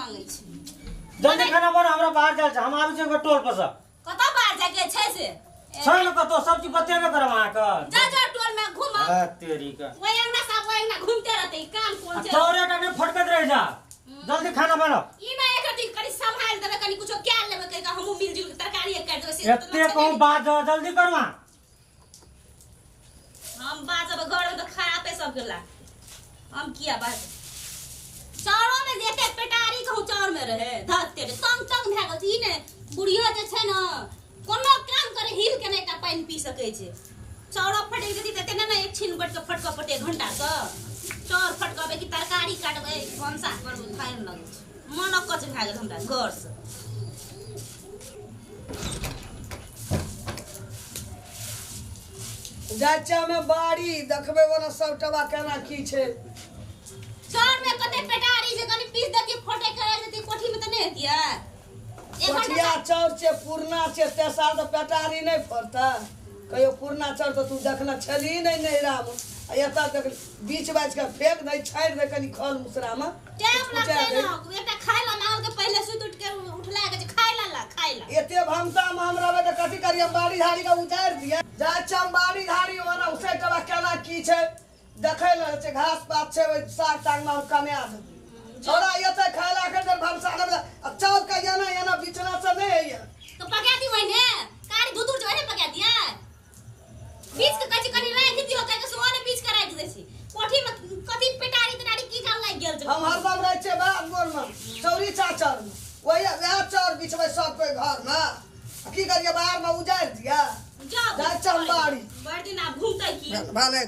मांगे छै। जल्दी खाना बना, हमरा बाहर जाय छै, हम आबै छी ओकर टोल पर से। कतऽ बाहर जाके छै से? छै ने कतौ, सब चीज बतेबे करब अहाँके। जा जा टोल में घूम। आ तेरी का। ओहि अंगना से ओहि अंगना घूमते रहते, काम कोन आ छै? तोरे टा नहि फटकैत रहि जा, जल्दी खाना बनाओ। ई नहि एक दिन कनि सम्हारि देबै, कनि कुछो कए लेबै, कहि कऽ हमहूँ मिल जुल के तरकारी काटि देबै से तऽ एते कहूँ बात, जल्दी करू अहाँ। हम बाजब घर में तऽ खरापे सबके लाग, हम किया बाजब? चाउरो में जे एते पेटारी कहूँ चाउर में रहे, धत तेरे तंग तंग भए गेल छै। ई ने बुढ़ियो जे छै ने, कोनो काम करे हिल के नहि एकटा पानि पी सकै छै। चाउरो फटकि जेतै तऽ एते नहि ने एक छीन बैठ के फटकऽ पड़तै एक घंटा सँ। चाउर फटकबै कि तरकारी काटबै, भनसा करबै, खाय मे लगै छै मन अकच भए गेल हमरा घर से। जाइ छियै हमे बाड़ी देखबै, ओना सब टबा केना की छै। चाउर में कते पेटारी छै, कनि पीस देतियै, फटकि के राखि देतियै कोठी में तऽ नहि हेतियै? एक घंटा। कोठिया चाउर छै, पुरना छै, तेसार तऽ पेटारी नहि फड़तै कहियो। पुरना चाउर तऽ तू देखने छलही नहि नैहरामे, आ एतऽ देख बीच बाजि कऽ फेक दै, छाड़ि दै कनि खल मुसरामे। टाइम कुचारि लगतै दै। ने एकटा खाय ला मांगल के पहिले सुति उठि के उठला के खाय ला, ला खाय ला। एते भनसामे हम रहबै तऽ कथी करियै? हम बाड़ी झाड़ी के उजाड़ि दियै? जाइ छियै हम बाड़ी झाड़ी, ओना उसै टबा केना की छै देखै लए छै, घास पात छै ओहि साग तागमे, हम कमाए देबै। छौड़ा एतै खाय ला एखन धरि भनसा नहि भेलै, आ चाउर के एना एना बिछना से नहि होइए। तो पका दी ओहिने कारी दूध उठ ओहिने पका दिया, बीच के कहै छी कनि राखि दियौ, कहि के सोने बीच के राखि दै छी। कोठी में कथी पेटारी तेटारी की जान लागि गेल छै? हम हरदम रहै छियै बाध बोरमे, चौरी चाचरमे, वही वएह चाउर बिछबै सब कोइ घरमे। आ की करियै, बाहरमे उजाड़ि दियै? जाओ। जाइ छियै हम बाड़ी। बड़ दिन आब घूमतै की? भाले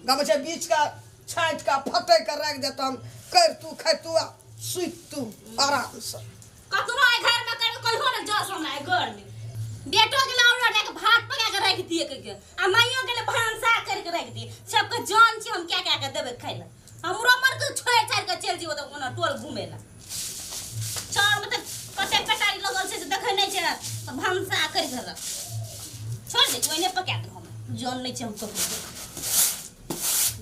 गम छै, बीच का छाँटि कऽ फटकि कऽ राखि देतौ, हम करितू खैतू आ सुतितू आरामसँ। कतनो एहि घर में करबै कहियो ने जस हमरा एहि घर में। बेटो गेलै और जाके भात पका के राखि दिए कहिके, आ माइयो गेलै भनसा करके राखि दिए। सबके जान छी हम क्या क्या के देबै खाइ लए। हमरो मन के छोड़ि छाड़ि के चलि जेबो तऽ ओना टोल घूमे ला। चाउर में तऽ कते पेटारी लगल छै से देखै नहि छै, तऽ भनसा करि के रख छोड़ दे, ओहिने पका दे। हम जान नहि छै हम ककरो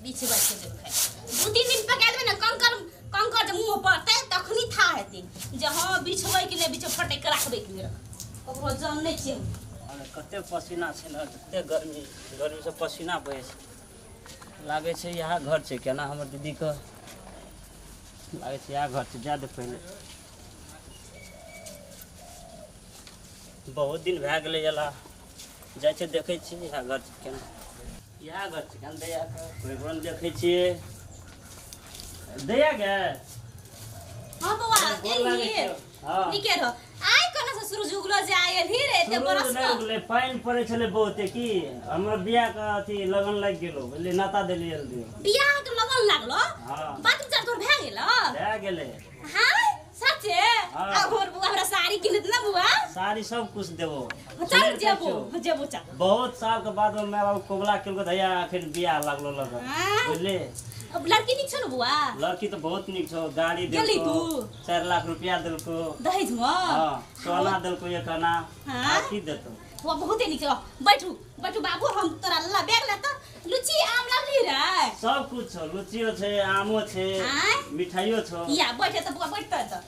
बीच बाजि के देबै खाइ। 2-3 दिन पका देबै ने, कंकर कंकर जे मुँह पड़तै तखनी था हेतै जे हँ बिछबै कि नहि बिछबै, फटकि के राखबै कि नहि राखबै, ककरो जान नहि छियै हम। अरे कते पसीना छै ने, कते गर्मी, गर्मीसँ पसीना बहै छै। लागै छै इएह घर छै केना हमर दीदीके, लागै छै इएह घर छै। जा दे पहिले, बहुत दिन भए गेलै अयला। जाइ छै देखै छियै इएह घर छै केना, इएह घर छै केना दैयाके ककरो नहि देखै छियै। दैया गे। हाँ बौआ। गोर लागै एलही? छियौ। हाँ। नीके रह। आइ कोना से सूरज उगलो जे आइ एलही रे एते सुरुज बरस नहि उगलै, पानि पड़ै छलै बहुते की, हमर बियाह के अथी लगन लागि गेलो बुझलियै, नाता देलियै दियौ। बियाह के लगन लागलो? हाँ। बात विचार तोर भए गेल? भए गेलै। हाँ सच्चे? हाँ। आ हमर बौआ हमरा साड़ी किन देत ना बौआ? साड़ी सब कुछ देबो। चल। सुनै जेबो छियौ? जेबो चल। बहुत साल के बाद में my बाबू कबुला केलको धैया, अखन बियाह लागलो लगन। हाँ। बुझली? अब लड़की नीक छौ ने बौआ? लड़की तऽ बहुत नीक छौ, गाड़ी गेली देलको, तू? 4 लाख रुपया देलको। दहेज में? हाँ, सोना देलको एक आना। हाँ? आ की देतो? वो बहुते नीक छौ। बैठू बैठू बाबू, हम तोरा ला बैग ला तऽ लुची आम लाबली रे? सब कुछ छौ, लुचियो छै, आमो छै। आँय? मिठाइयो छौ। या बैठे तऽ बौआ, बैठते तऽ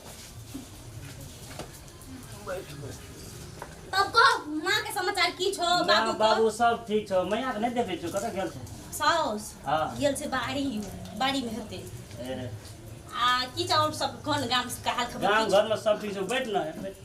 तब कह, माँ के समाचार की छौ? माँ बाबू के? बाबू सब ठीक छौ। मैया के नहि देखै छौ, कतऽ गेल छै? साउस? हाँ। गेल छै बाड़ी, बाड़ी में हेतै। ए, आ की छौ और सब कोन गाम के हाल खबर गाम की छौ? घर में सब ठीक छौ, बैठ न बैठ।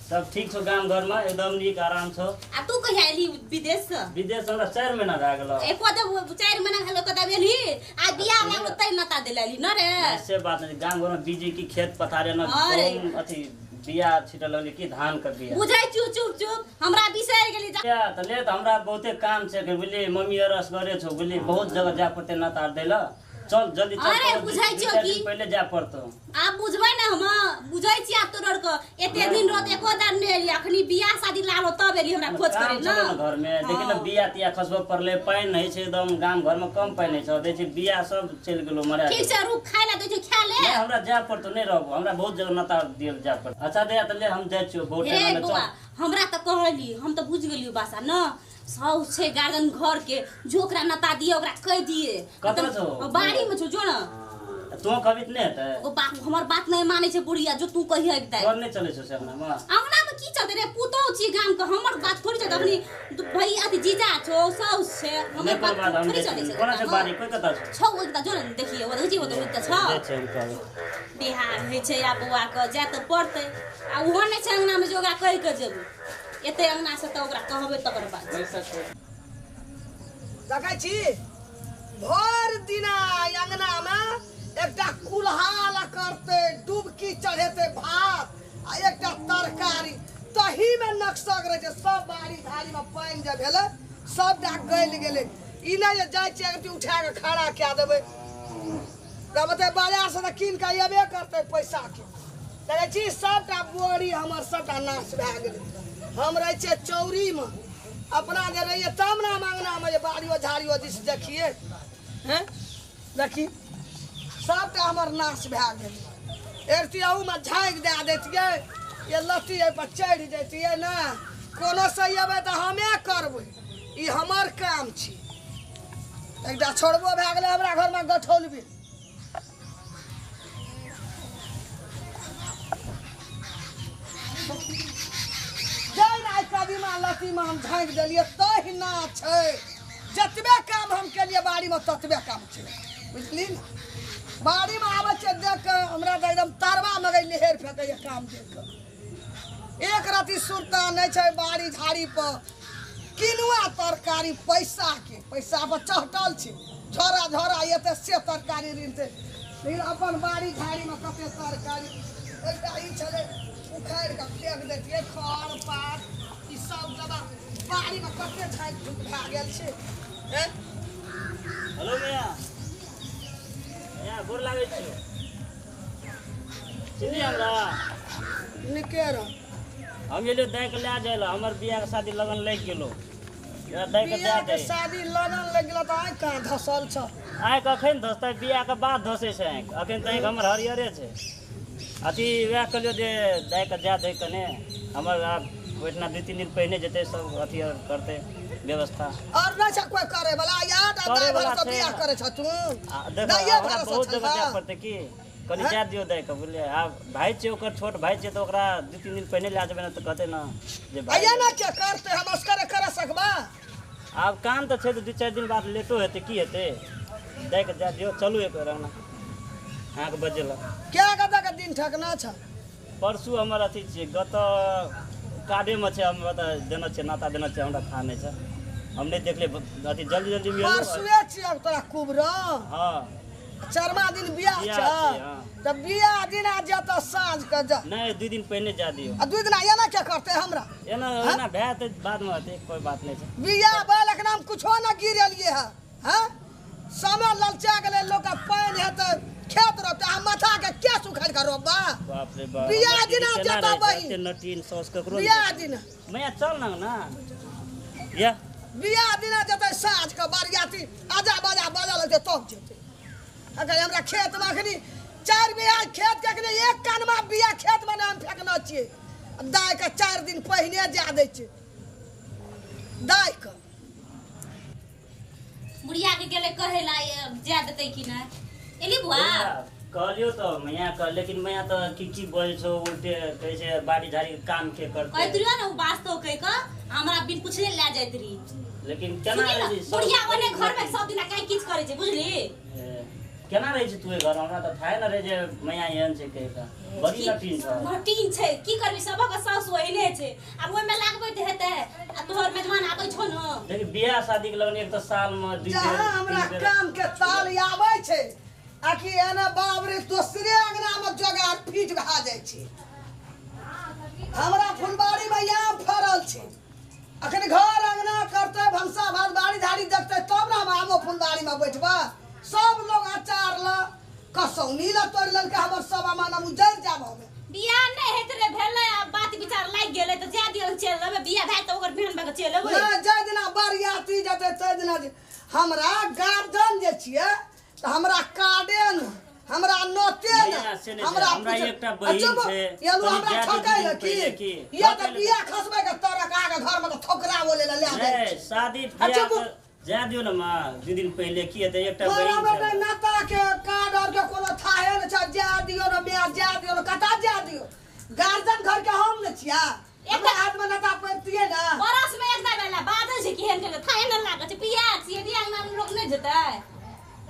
सब ठीक छौ गाम घर में, एकदम नीक आराम छौ। आ तू कहिया एलही विदेश से? विदेश हमरा 4 महीना भए गेलो। एको देब 4 महीना भेल, एको देब एलही आ बियाह लागलो तै नता देले एलही न रे? से बात नहीं, गाम घर में बीजी की खेत पथार एना। अरे। गहूम अथी बिया छिटल लगलै की धान के बिया। बुझै चुप चुप चुप, हमरा बिसरि गेली जा। बिया तऽ ले तऽ हमरा बहुते काम छै एखन, बुझलियै? मम्मी आर असगरे छौ, बुझलियै? बहुत जगह जाय पड़तै नता दै लए। चल जल्दी चल। अरे, तोरा बुझै दू छियौ चारि की? दिन पहिले जाय पड़तौ। आब बुझबै ने, हम बुझै छी आब तोर के एते दिन रहत एको दान नहि एली, अखनी बियाह शादी लागलो तब एली हमरा खोज करे। काम न छलो ने घर में, देखी ने। हाँ। बिया तिया खसबऽ पड़लै, पानि नहि छै एकदम, गाम घर में कम पानि होइ छै। दै छै बिया सब चलि गेलो मरा। ठीक छै, रुक, खाय ला दै छियौ, खा ले। नहि, हमरा जाय पड़तौ, नहि रहबो, हमरा बहुत जगह नता दियल जाय पड़तौ। अच्छा दे तऽ ले, हम जाइ छियौ, बहुत हे टाइम भेलै, बौआ। चल। हमरा तऽ कहली, हम तऽ बुझि गेलियौ बासा न साउस छै गार्जन घर के, जो ओकरा नता दिए ओकरा कहि दिए। कतऽ छौ? बाड़ी में छौ, जो न। तू कभी नहि हेतै ओ बाप हमर बात नहीं मानै छै बुढ़िया जो तू कहिए एकदा तोर नहि चलै छौ से अंगना में अंगना में की चलते रे पुतौ छी गाम के हमर बात थोड़ी चलते अपनी भाई अथी जीजा छौ साउस छै हमर बात थोड़ी चलै छै कोना छै बारी कोई कता छौ छौ एकदा जो ने देखिए ओ देखिए ओ तऽ एकदा छौ छै हम कहबै बिहार होइ छै आ बौआ के जाय तऽ पड़तै आ ओहो नहि छै अंगना में जे ओकरा कहि के जेबै एते अंगना से तऽ ओकरा कहबै तकर बाद देखै छी भरि दिना अंगना में एकटा कुल्हाल करते डुबकी चढ़ेते भात आ एकटा तरकारी तही में नक्सक रहे छै सब बाड़ी झाड़ी में पानि जे भेलै सबटा गलि गेलै ई नहि जे जाइ छियै एकटी उठा के खड़ा कए देबै तब बाजार से तऽ कीन के अयबे करतै पैसा के देखै छी सबटा बोरी हमर सबटा नाश भए गेलै हम रहै छियै चौरीमे अपना जे रहियै तब ने हम अंगनामे जे बाड़ियो झाड़ियो दिस देखियै हैं देखी सबटा हमर नाश भए गेलै एकटी अहूमे झाँकि दए दैतियै ये लत्ती एहिपर चढ़ि जैतियै ने कोनो सही अबै तऽ हमे करबै ई हमर काम छी एकटा छोड़बो भए गेलै हमरा घरमे गठौलबी जै कदीमा लत्तीमे हम झाँकि देलियै तहिना छै जतबे काम हम केलियै बाड़ीमे ततबे काम छै बुझली ने बाड़ीमे आबै छै देख कऽ हमरा तऽ एकदम तरवा मगै लेहेर फेकैए काम देख कऽ एक रति सुरता नहि छै बाड़ी झाड़ी पर किनुआ तरकारी पैसा के पैसा पर चहटल छै झोरा झोरा एतै से तरकारी रिनतै लेकिन अपन बाड़ी झाड़ीमे कते तरकारी एकटा ई छलै उखाड़ि कऽ फेक दैतियै खर पात ई सब दवा बाड़ीमे कते झाँकि झुक भए गेल छै हैं हेलो मैया मैया गोर लागै छियौ चिन्हली हमरा निके रह हम एलियो दै के लए जाय लए हमर बियाह के शादी लगन लागि गेलो दै के दए दे शादी लगन लागि गेलो तऽ आँखि कहाँ धसल छ आँखि अखन धसतै बियाह के बाद धसै छै आँखि अखन तऽ आँखि हमर हरियरे छै अथी वएह कहलियो जे दै के जा दै कने हमर आब ओहिठिना 2-3 दिन पहिने जेतै सब अथी और करतै व्यवस्था और नहि छै कोइ करे वाला याद करे वाला छै बियाह करे छ तू देखो हमरा बहुत जगह जाय पड़तै की कनी जा दियो दै के बुझलियै आब भाई छै ओकर छोट भाई छै तऽ ओकरा 2-3 दिन पहिने लए जेबै ने तऽ कहतै ने जे भाई आया ना के करतै हम असगरे करे सकबा आब काम तऽ छै तऽ 2-4 दिन बाद लेटो हेतै की हेतै दै के जा दियो चलू एक बेर अंगना अहाँके बजेला क्या गदा के दिन ठकना छ परसू हमर अथी छियै गत कार्डे में छै हम ओतऽ देने छियै नाता देने छियै हमरा था नहि छै हम नहि देखलियै अथी जल्दी जल्दी में परसुए छियै तोरा कुबरा हां चरमा दिन बियाह छै तऽ बियाह दिन आ जतऽ साँझ के जा नहीं 2 दिन पहिने जा दियो आ 2 दिन एना के करतै हमरा एना एना भए तऽ बाद में हेतै कोई बात नहीं छै बियाह भेल अखन हम कुछो न गिरेलियै है हां समय ललचा गेलै लोक के पानि हेतै खेत रोपतै आ माथा के केस उखाड़ि के रोपबा बाप रे बाप बियाह दिना जतऽ बही नटीन सौस ककरो बियाह दिना मैया चल ना ना या बियाह दिना जतै साँझ के बरियाती आजा बाजा बाजा लगतै तब जेतै अगर हमरा खेत में अखनी 4 बीघा खेत के अखनी एक कनमा बिया खेत में हम फेकना छियै दाइ के 4 दिन पहिने जा दै छियै दाइ के बुढ़िया के गेलै कहै ला जा देतै कि नहि एली बुआ कहलियो तो मैया कह लेकिन मैया तो की की बोल छौ उल्टे कहै छै बाड़ी झाड़ी के काम के करतै कहैत रहियो ने उ वास्तव कहि के हमरा बिन पुछले लए जाइत रही लेकिन केना रहै छै बुढ़िया ओने घर में सब दिना काहे किछ करै छै बुझली केना रहै छै तू घर हमरा तऽ थाहे न रहै जे मैया एहन छै कहि के बड़ी लटीन छै लटीन छै की करबी सबक सासु ओहने छै आब ओहिमे लागबै तऽ हेतै आ तोहर मेजबान आबै छौ न देखी बियाह शादी के लगन एक तऽ साल में 2 जहाँ हमरा काम के ताल आबै छै आकि एना बाप रे दोसरे अंगना में जोगार फिट भए जाइ छै हमरा फुलबाड़ी में आम फड़ल छै अखन घर अंगना करतै भनसा भात बाड़ी झाड़ी देखतै तब ने हम आमो फुलबाड़ी में बैठबा सब लोग अचार ल कसौनी ल तोड़ि लेलकै हमर सब अमान हम उजरि जाब हमे बियाह नहि होइत रहे भेलै आ बात विचार लागि गेलै तऽ जा दियौ चलि लेबै बियाह भए तऽ ओकर भेन भए कऽ चलि एबै नहि जाहि दिना बरियाती जेतै ताहि दिना हमरा गार्जियन जे छियै तऽ हमरा कार्डे ने हमरा नोते ने हमरा एकटा बहिन छै हमरा ठकै ल की या तऽ बियाह खसबै के तरक आके घर में तऽ थोकरा बोले ल ले जाइ शादी बियाह जा दियो न मां 2 दिन पहिले की हेतै एकटा बहिन छै नाता के कार्ड और के कोनो था किया एक हाथ में नता पड़तिए ना बरस में एक दाबेला बादल छै केहन के थाए न लागत छै पिया छियै बियाह में लोग नै जेतै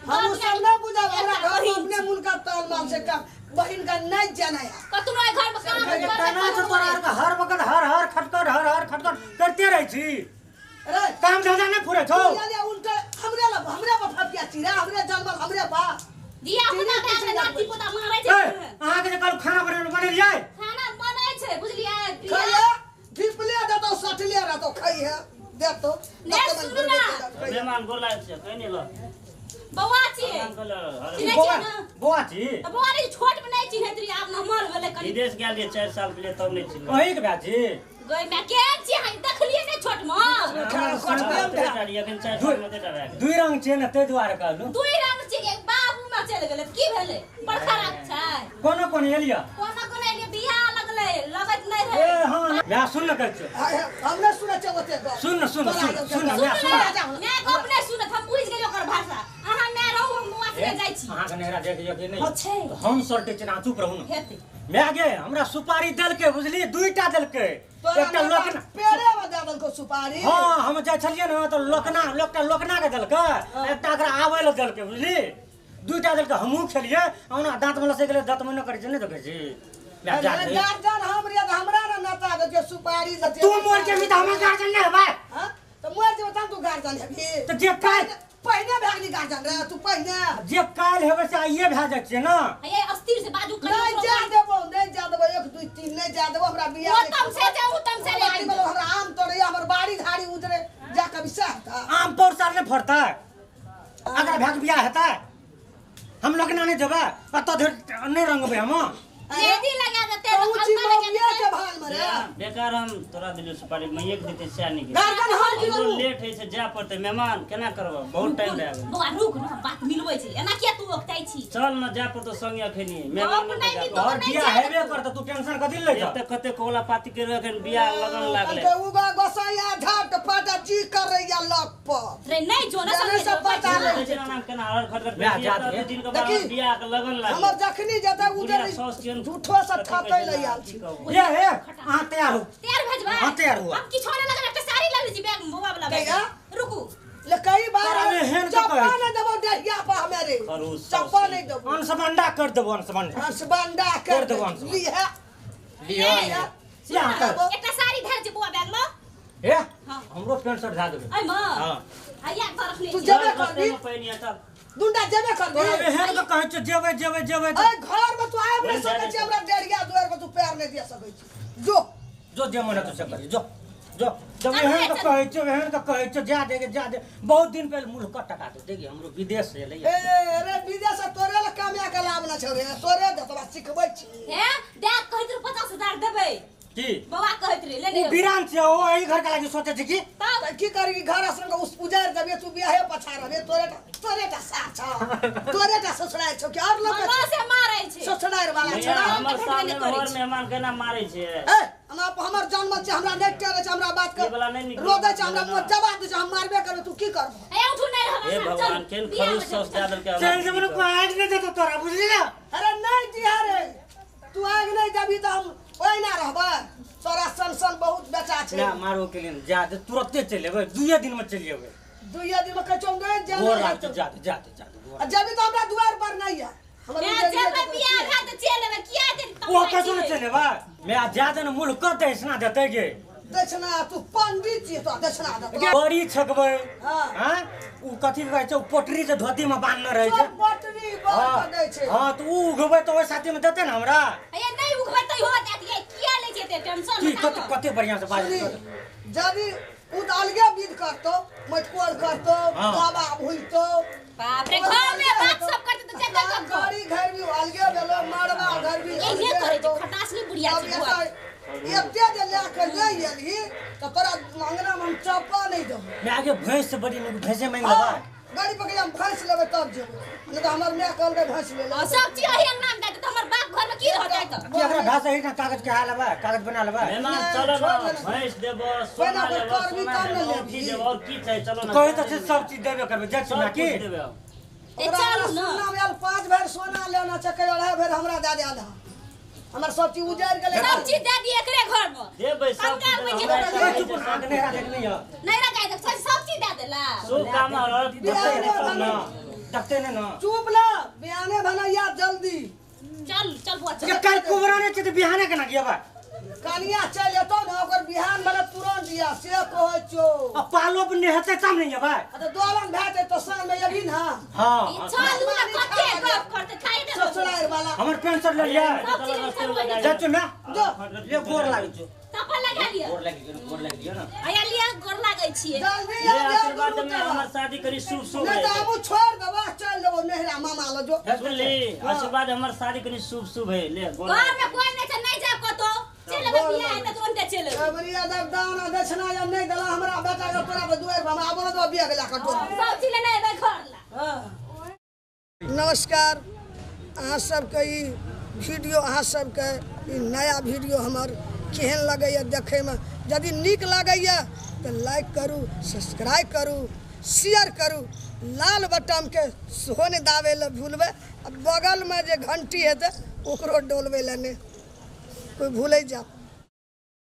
हम सब नै बुझब हमरा घर में अपने मुल्क ताल माल से काम बहिन का नै जाना है कतनो घर में काम करना छै तोरा आर के हर वक्त हर हर खटखट हर हर खटखट करते रहै छी अरे काम धंधा नै फुरै छौ या उल्टा हमरे ला हमरे पर फपिया छी रे हमरे जन्मल हमरे बा दिया पुता के नाती पोता मारै छै अहाँ के जे काल खाना बनेलियै खाना बनै छै बुझलियै खैया ढिपले देतो सटले रहतो खैया देतो मेहमान गोर लागै छै कहि नै ल बौआ छी बौआ बौआ छी त बौआ रे छोट में नै चिन्हैत रही आब नमर भेलै कनि विदेश गेल रहियै 4 साल के लिए तब नै चिन्है ओही के भाई छी गई मैं के छी हम देखलियै नै छोट में दुई रंग छै ने तै दुआरे कहलु दुई रंग छै बाबू में चल गेलै की भेलै बड़ खराब छै कोनो कोनो एलिया कोनो कोनो एलिया बियाह लगलै लगत नै रहे ए हां मैं सुन न कर हम नै सुनै छै ओते गप सुन न सुन सुन सुन मैं सुन मैं गप नै सुनत हम बुझि गेलियै ओकर भाषा अहाँ मैं रहू हम बौआ से जाइ छी अहाँ के नेहरा देख लियो कि नै छै हम सल्टे छै चुप रहू न हेतै मैं गे हमरा सुपारी देलकै बुझली दुईटा देलकै एकटा लोकना पेड़े में दे देलको सुपारी हां हम जाइ छलियै न त लोकना लोकटा लोकना के देलकै एकटा एकरा आबै ल देलकै बुझली दुईटा देलकै हमहू खेलियै ओना दांत में लसै गेलै दांत में न करै छै नै देखै छी गार्जियन हम रे हमरा न नता दे जे सुपारी दे तू मोर के भी त हमर गार्जियन नै हेबै हां त मोर जेबै तब तू गार्जियन हेबी त जे काल पहिने भए गेली गार्जियन रे तू पहिने जे काल हेबै से आइए भए जाइ छै न हे अस्थिर से बाजू नै जा देबो नै जा देबो 1 2 3 नै जा देबो हमरा बियाह ओ तम से जा उ तम से ले हमरा आम तोड़े हमर बाड़ी झाड़ी उजरे जा कभी सहता आम पौर साल नै फड़तै अगर भए के बियाह हेतै हम लोग ना नहीं देबै अत धरि नै रंगबै हम मेहंदी लगा देते अलता लगा देते के भाल में रे बेकार हम तोरा दिलियो सुपारी मइए के देते से नहीं गार्जियन हम की लेट है से जा पड़ते मेहमान केना करब बहुत टाइम लाग गेल बौआ रुक न बात मिलबै छै एना किया तू ओकताइ छी चल न जा पड़तो संगे अखनी मेहमान और बियाह हेबे करत तू टेंशन कथि लै छ एते कते कोला पाती के अखन बियाह लगन लागले के उगा गोसैया झट पट जी करैया लग पर रे नै जो न सब पता ले नाम केना हर खटखट दिन के बाद बियाह के लगन लागल हमर जखनी जता उधर झूठो से थकै ले आयल छी ए ए अहाँ तैयार हो तैयार भेजबै हां तैयार हो हम किछो नै लगल एकटा साड़ी ले छी बैग में बौआ वाला बैग रुकू ले कई बार चप्पल नै देबो डहिया पर हमारे चप्पल नै देबो अनसबंडा कर देबो अनसबंडा अनसबंडा कर देबो लिहे लिहे एकटा साड़ी धर छी बौआ बैग में ए हमरो पैंट शर्ट धा देबे ए मां हां आया तरफ नै तू जेबे करबी दुंडा जेबे करबी एहन के कहै छै जेबै जेबै जेबै ए घर में तू आबि नै सकै छी हमरा डेढ़िया दुआर पर तू पैर नै दिया सकै छी जो जो जे मन तो से करी जो जो जब एहन के कहै छै एहन के कहै छै जा दे जा दे बहुत दिन पहिले मुल्क टका दे देखी हमरो विदेश से एलै ए अरे विदेश से तोरे ल कामया के लाभ न छौ रे तोरे दे तोरा सिखबै छी हे देख कहैत रह 50000 देबै की बौआ कहैत रहे ले उ बीरान छै ओ एही घर के लागि सोचै छै की तब की करी घर असंग उस उजार देबे तू बियाहे पछा रहबे तोरे तोरे टा साथ छौ तोरे टा ससुराल छौ कि और लोग हमरा से मारै छै ससुराल वाला छोड़ा हमर सामने और मेहमान केना मारै छै ए हमरा हमर जन्म छै हमरा नै टेरे छै हमरा बात कर रोदै छै हमरा मुँह जवाब दे छै हम मारबे करबे तू की करबो ए उठू नै रहब हे भगवान केन खरूस सस दे देलकै चल जब को आग नै देतो तोरा बुझली ना अरे नै दिहा रे तू आग नै देबी त हम ओइना रहबै तोरा सन सन बहुत बेचा छै ना मारो के लिए जा दे तुरंते चल एबै दुइये दिन में चल एबै दुइये दिन में कहै छौ नै जा गोर लाग जा दे जा दे जा दे आ जबी तो हमरा दुआर पर नै है हमर मैं जेबै बियाह भए त चल एबै किया दे ओ कसो नै चल एबै मैं जा दे न मुल्क क दक्षिणा देतै गे दक्षिणा तू पंडित छी तो दक्षिणा देतौ बड़ी छकबै हां हां उ कथि कहै छै पोटरी के धोती में बांधने रहै छै पोटरी बांध दै छै हां त उ उगबै त ओइ साथी में देतै न हमरा ए नै उगबै त हो देत ये किया लै छै ते टेंशन की कते कते बढ़िया से बाज जदी उ त अलगे विध करतो मटकोर करतो बाबा भुलतो बाप रे घर में बात सब करते त जगह कब गाड़ी घर भी अलगे भेलो मरवा घर भी ये ये करे छै खटास नै बुढ़िया छै बुआ एते जे ले के ले एलही त तोरा अंगना में हम चप्पा नै देबो मैं आगे भैंस से बड़ी नीक भैंसे मांग लेबै गाड़ी पकड़ हम भैंस लेबै तब जेबै नहीं त हमर my कहलकै भैंस ले ले सब चीज एही अंगना में दे त हमर बाप घर में की रहतै त की हमरा भैंस एही ना कागज के हाल लेबै कागज बना लेबै मेहमान चलो न भैंस देबो सोना लेबो सोना देबो की देबो और की चाही चलो न कहै त छै सब चीज देबे करबै जाइ छी ना की ए चलू न सोना में 5 भर सोना लेना छै कहि 2.5 भर हमरा दे दे आधा हमर सब चीज उजैर गेलै। सब चीज दे दिए एकरे घर में। देबै सब। कंगाल बनि हमरा जेबै। ए, चुप ना, नहीं राखे नहीं है। नहीं रखाय दे सब चीज दे देला। शुभ काम और देखते ना, देखते नहीं ना। चुप ना, बिहाने भनैया जल्दी। चल चल बुआ चल। ये कल कुबरा ने छै त बिहाने केना गियबा? कनिया चलि एतौ ने ओकर बिहान भले तुरंत दिया से कहै छौ। आ पालो पर नेहते तब नहीं जेबै। आ तऽ दोलन भए जेतौ साँझ मे एबही ने। हां ई चलू ना कते गप करते खाइ दे। ससुरारि वाला। हमर पेंट शर्ट ले लिया। सब चीज लिखल जा चु ना। जो ले गोर लागै छौ। तपल लगा लिया। गोर लागि गेल, गोर लागि लियो ना। आया लिया गोर लागै छियै। जल्दी ले आ जा आशीर्वाद में हमर शादी करी शुभ शुभ नहि तऽ आबू छोड़ि देबो चलि जेबो नहिरा मामा लग जो। सुनली आशीर्वाद हमर शादी करी शुभ शुभ है ले गोर। घर में कोई नहीं छै नहीं जाब कतौ। चल अबै बियाह हेतै तुरंते चल अबै। अबरिया जब दाना दक्षिणा जब नहीं देला हमरा बेटा के तोरा पर दुआरि पर हम आबो न देबो बियाह के लऽ कऽ टोल। सब चीज लेने अबै घर ला। नमस्कार, अहाँ सबके ई वीडियो, अहाँ सबके ई नया वीडियो हमर केहन लगैए देखैमे? यदि नीक लागैए तऽ लाइक करू, सब्सक्राइब करू, शेयर करू, लाल बटनके सेहो नहि दाबै लए भूलबै आ बगलमे जे घंटी हेतै ओकरो डोलबै लए नहि कोइ भूलै जाउ।